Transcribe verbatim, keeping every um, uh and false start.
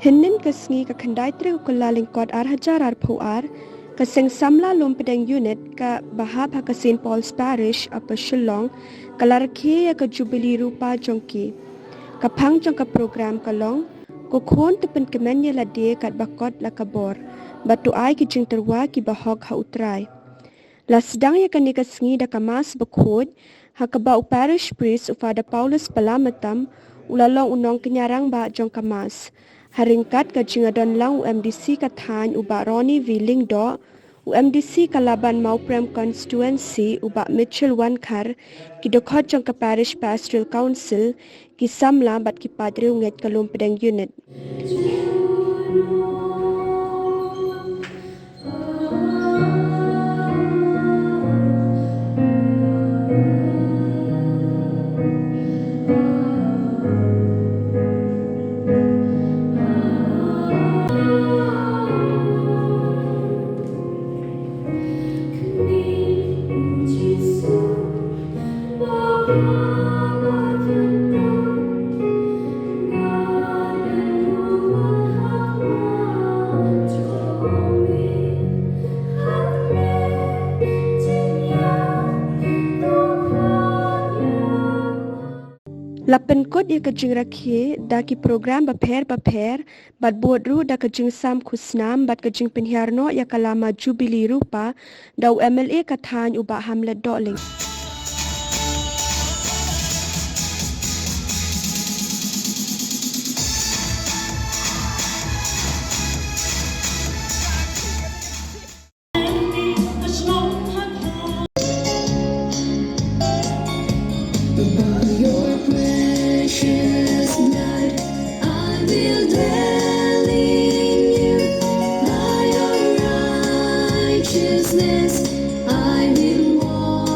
Hynnin ka sngi ka khyndai tarik u Kyllalyngkot ar hajar arphew ar, ka Seng Samla Lumpdeng Unit kaba hap ha ka Saint Paul's Parish, Upper Shillong, ka la rakhe ïa ka Jubilee Rupa jong ki. Ka phang jong ka program ka long, ko khun to pynkmen ïa lade katba kot la ka bor, bad to ai ki jingtyrwa kiba hok ha U Trai. La sdang ïa kane ka sngi da ka Mass bakhuid, ha kaba u Parish Priest u Father Paulus Palametam u la long u nongkñia rangbah jong ka Mass. Ha ryngkat ka jingïadon lang u M D C ka thaiñ u Bah Ronnie V Lyngdoh, u M D C ka Laban Mawprem Constituency u Bah Mitchell Wankhar, ki dkhot jong ka Parish Pastoral Council, ki samla bad ki paidriewngeit ka Lumpdeng Unit. La pynkut ïa ka jingrakhe da ki program bapher bapher, bad bud ruh da ka jingsam khusnam bad ka jingpynhiar noh ïa ka lama Jubilee Rupa da u M L A ka thaiñ u Bah Hamlet Dohling. By your precious blood, I will dwell in you. By your righteousness, I will walk.